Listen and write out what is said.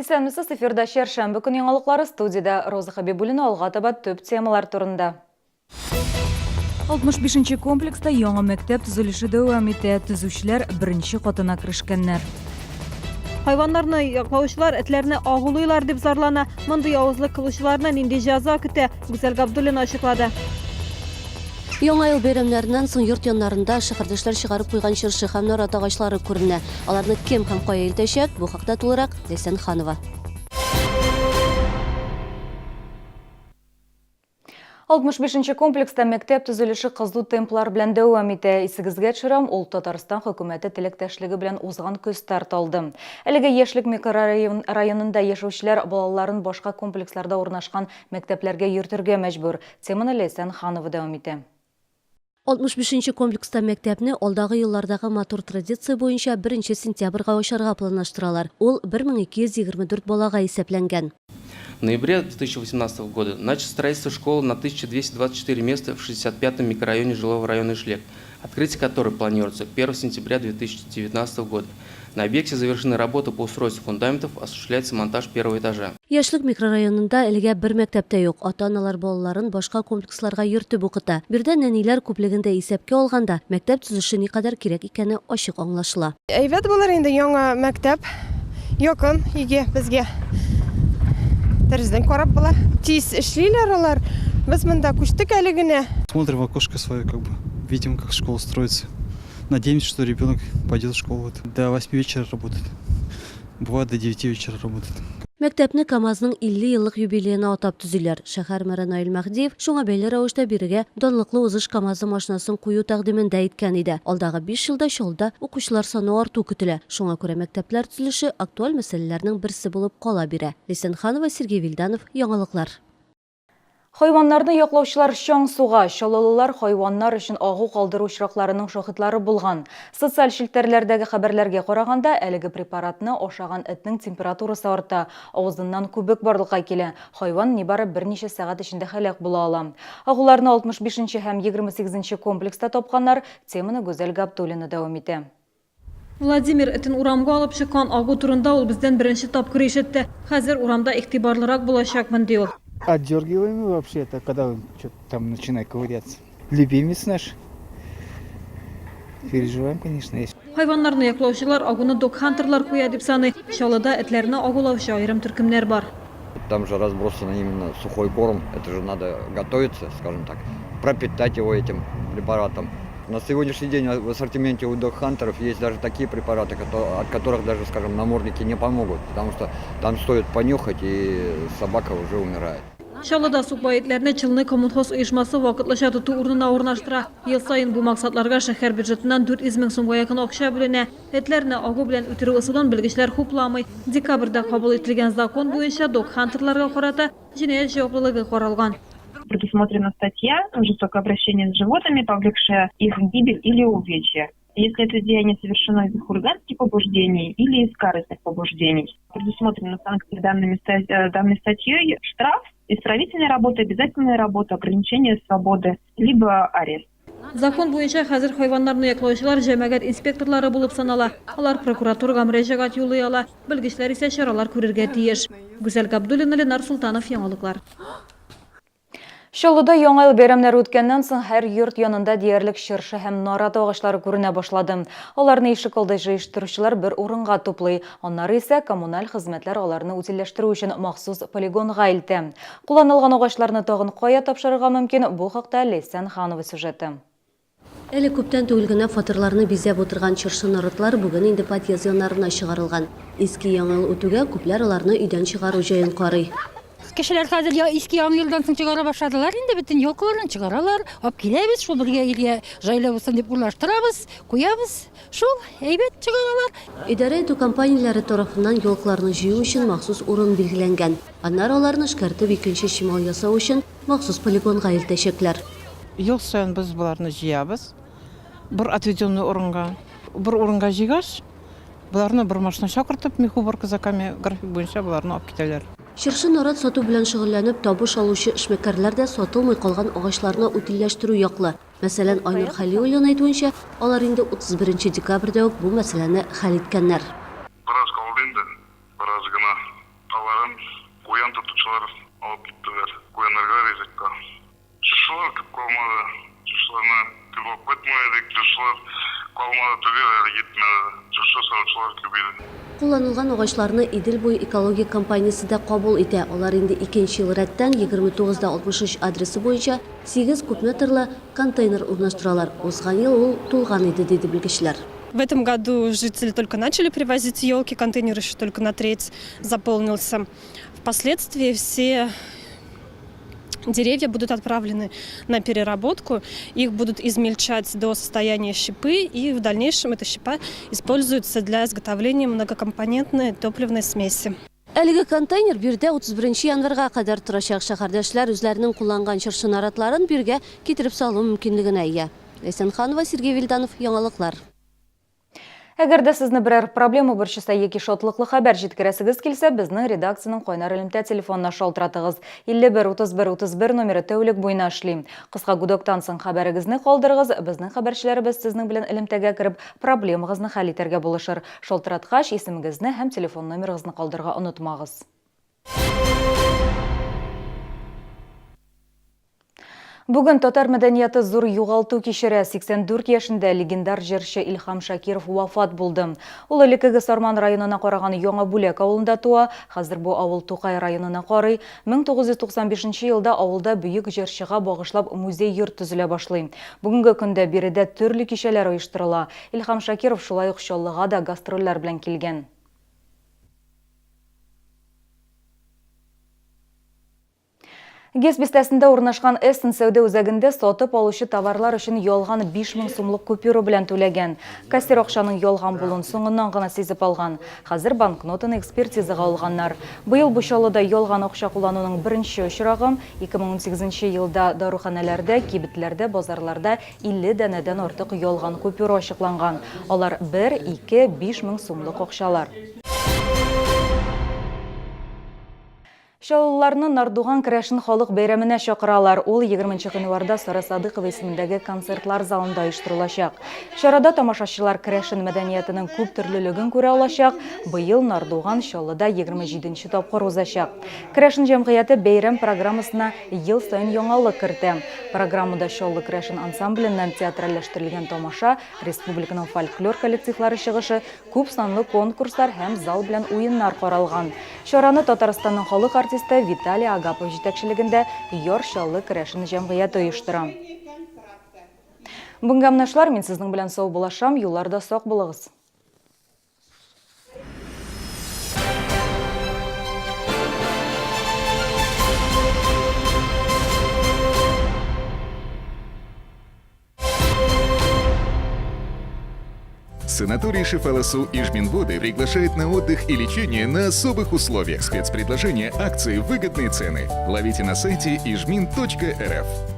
Исәнмесез, эфирда чәршәмбе көн яңалыклары, студиядә Роза Хәбибуллина, алга таба төп темалар турында. 65 нче комплекста яңа мәктәп төзелеше дәвам итә, төзүчеләр беренче катына керешкәннәр. Хайваннарны яклаучылар этләрне агулыйлар дип зарлана. Мондый явызлык кылучыларны нинди җәза көтә? Гүзәл Габдуллина ачыклады. Яңа ел бәйрәмнәреннән соң йорт яннарында шәһәрдәшләр чыгарып куйган чыршы һәм нарат агачлары күренә. Аларны кем һәм кая илтәчәк? Бу хакта тулырак Ләйсән Ханова. 65 нче комплекста мәктәп төзелеше кызу темплар белән дәвам итә. Исегезгә төшерәм, ул Татарстан хөкүмәте теләктәшлеге белән узган көз старт алды. Әлеге Яшьлек микрорайонында яшәүчеләр балаларын башка комплексларда урнашкан мәктәпләргә йөртергә мәҗбүр. Теманы Ләйсән Ханова дәвам итә. 65 нче комплекста мәктәпне алдагы еллардагы матур традиция буенча беренче сентябрьгә ачарга планлаштыралар. Ул 1224 балага исәпләнгән. В ноябре 2018 года начато строительство школы на 1224 места в 65-м микрорайоне жилого района Ишлек, открытие которой планируется к 1 сентября 2019 года. На объекте завершены работы по устройству фундаментов, осуществляется монтаж первого этажа. Яшьлек микрорайонында әлегә бер мәктәп тә юк. Ата-аналар балаларын башка комплексларга йөртеп укыта. Биредә нәниләр күплеген дә исәпкә алганда, мәктәп төзелеше никадәр кирәк икәне ачык аңлашыла. Әйбәт булыр инде яңа мәктәп. Якын өйгә безгә. Тәрәзәдән карап була. Тиз эшлиләр алар. Без монда күчтек әле генә. Смотрим в окошко свое, как бы видим, как школа строится. Надеемся, что ребенок пойдет в школу. До 8 вечера работает. Бывает, до 9 вечера работает. Мәктәпне КАМАЗның 50 еллык юбилеена атап төзиләр. Шәһәр мэры Наил Мәһдиев шуңа бәйле рәвештә бирегә данлыклы узыш КАМАЗы машинасын кую тәкъдимен дә иткән иде. Алдагы биш елда Чаллыда укучылар саны арту көтелә. Шуңа күрә мәктәпләр төзелеше актуаль мәсьәләләрнең берсе булып кала бирә. Ләйсән Ханова, Сергей Вильданов, Яңалыклар. Хайваннарны яклаучылар чаң суга, чаллылылар хайваннар өчен агу калдыру очракларының шаһитлары булган. Социаль челтәрләрдәге хәбәрләргә караганда, әлеге препаратны ашаган этнең температурасы арта, авызыннан күбек барлыкка килә, хайван нибары берничә сәгать эчендә һәлак була ала. Агуларны 65 нче һәм 28 нче комплекста тапканнар, теманы Гүзәл Габдуллина дәвам итә. Владимир этен урамга алып чыккан агу турында ул бездән беренче тапкыр ишетте. Хәзер урамда игътибарлырак булачакмын, ди ул. Отдергиваем его вообще-то, когда он что-то там начинает ковыряться. Любимец наш. Переживаем, конечно, если. Хайваннарны яклаучылар агуны догхантерлар куя дип саный. Чаллыда этләрне агулаучы аерым төркемнәр бар. Там же разбросано именно сухой корм, это же надо готовиться, скажем так, пропитать его этим препаратом. На сегодняшний день в ассортименте у догхантеров есть даже такие препараты, от которых даже, скажем, намордники не помогут, потому что там стоит понюхать, и собака уже умирает. Чаллыда сукбай этләрне Челны коммунхоз оешмасы вакытлыча тоту урынына урнаштыра. Ел саен бу максатларга шәһәр бюджетыннан 400 мең сумга якын акча бүленә. Этләрне агу белән үтерү ысулын белгечләр хупламый. Декабрьдә кабул ителгән закон буенча догхантерларга карата җинаять җаваплылыгы каралган. Предусмотрена статья «Жестокое обращение с животными, повлекшее их гибель или увечье». Если это деяние совершено из хулиганских побуждений или из корыстных побуждений. Предусмотрены санкции данными, э, данной статьей штраф, исправительная работа, обязательная работа, ограничение свободы, либо арест. Закон буенча хәзер хайваннарны яклаучылар җәмәгать инспекторлары булып санала. Алар прокуратурага мөрәҗәгать юллый ала, белгечләр исә чаралар күрергә тиеш. Гүзәл Габдуллина, Ленар Солтанов, Яңалыклар. Чаллыда Яңа ел бәйрәмнәре үткәннән соң һәр йорт янында диярлек чыршы һәм нарат агачлары күренә башлады. Аларны ишек алды җыештыручылар бер урынга туплый. Аннары исә коммуналь хезмәтләр аларны утильләштерү өчен махсус полигонга илтә. Кулланылган агачларны тагын кая тапшырырга мөмкин, бу хакта Ләйсән Ханова сюжеты. Әле күптән түгел генә фатирларны бизәп утырган чыршы-наратлар бүген инде подъезд яннарына чыгарылган. Иске Яңа ел үтүгә, күпләр аларны өйдән чыгару җаен карый. Кешеләр хәзер я Иске Яңа елдан соң чыгара башладылар инде, бөтен елкаларны чыгаралар, алып киләбез, шул бергә өйгә җайлы булсын дип урнаштырабыз, куябыз. Шул, әйбәт чыгаралар. Идарә итү компанияләре тарафыннан елкларны җыю өчен махсус урын билгеләнгән. Аннары аларны эшкәртеп икенче чимал ясау өчен махсус полигонга илтәчәкләр. Ел саен без боларны җыябыз бер отведенный урынга. Бер урынга җыйгач, боларны бер машина чакыртып, мехуборка заками график буенча боларны алып китәләр. Чыршы-нарат сату белән шөгыльләнеп табыш алучы эшмәкәрләр дә сатылмый калган агачларны утильләштерү яклы. Мәсәлән, Айнур Хәлиуллин әйтүенчә, алар инде 31 нче декабрьдә үк бу мәсьәләне хәл иткәннәр. Бераз калды инде, бераз гына. Калмады түгел, әле җитмәде. Чыршы салучылар күбәйде. Кулланылган агачларны Идел буе экология компаниясе дә кабул итә. Алар инде икенче ел рәттән 29 да 63 адресы буенча сигез куб метрлы контейнер урнаштыралар. Узган ел ул тулган иде, диде белгечләр. В этом году жители только начали привозить елки, контейнер еще только на треть заполнился. Впоследствии все деревья будут отправлены на переработку, их будут измельчать до состояния щепы, и в дальнейшем эта щепа используется для изготовления многокомпонентной топливной смеси. Әлеге контейнер биредә 31 нче январьга кадәр торачак. Шәһәрдәшләр үзләренең кулланган чыршы наратларын бирегә китереп салу мөмкинлегенә ия. Ләйсән Ханова, Сергей Вильданов, Яңалыклар. Әгәр дә сезне берәр проблема борчыса яки шатлыклы хәбәр җиткерәсегез килсә, безнең редакциянең кайнар элемтә телефонына шалтыратыгыз. 51 31 31 номеры тәүлек буена эшли. Кыска гудоктан соң хәбәрегезне калдырыгыз, безнең хәбәрчеләребез сезнең белән элемтәгә кереп, проблемагызны хәл итәргә булышыр. Шалтыраткач, исемегезне һәм телефон номерыгызны калдырырга онытмагыз. Бүген татар мәдәнияты зур югалту кичерә. 84 яшендә легендар җырчы Илһам Шакиров вафат булды. Ул элеккеге Сарман районына караган Яңа Бүләк авылында туа. Хәзер бу авыл Тукай районына карый. 1995 елда авылда бөек җырчыга багышлап музей-йорт төзелә башлый. Бүгенге көндә биредә төрле кичәләр оештырыла. Илһам Шакиров шулай ук Чаллыга да гастрольләр белән килгән. ГЭС бистәсендә урнашкан Эссен сәүдә үзәгендә сатып алучы товарлар өчен ялган 5000 сумлык купюра белән түләгән. Кассир акчаның ялган булуын соңыннан гына сизеп алган. Хәзер банкнотаны экспертизага алганнар. Быел бу Чаллыда ялган акча куллануның беренче очрагы. 2018 елда даруханәләрдә, кибетләрдә, базарларда 50 данәдән артык ялган купюра ачыкланган. Алар бер, ике, 5000 сумлык акчалар. Чаллыларны Нардуган керәшен халык бәйрәменә чакыралар. Ул 20 нче гыйнварда Сара Садыкова исемендәге концертлар залында оештырылачак. Чарада тамашачылар керәшен мәдәниятының күп төрлелеген күрә алачак. Быел Нардуган Чаллыда 27 нче тапкыр узачак. Керәшен җәмгыяте бәйрәм программасына ел саен яңалык кертә. Программада Чаллы керәшен ансамбленнән театральләштерелгән тамаша, республиканың фольклор коллективлары чыгышы, Күп санлы конкурслар һәм зал белән уеннар каралган. Чараны Татарстанның халык артисты Виталий Агапов җитәкчелегендә Яр Чаллы керәшен җәмгыяте оештыра. Бүгенгә менә шулар, мин сезнең белән саубуллашам, юлларда сак булыгыз. Санаторий Шифаласу Ижминводы приглашает на отдых и лечение на особых условиях. Спецпредложения, акции, выгодные цены. Ловите на сайте ижмин.рф.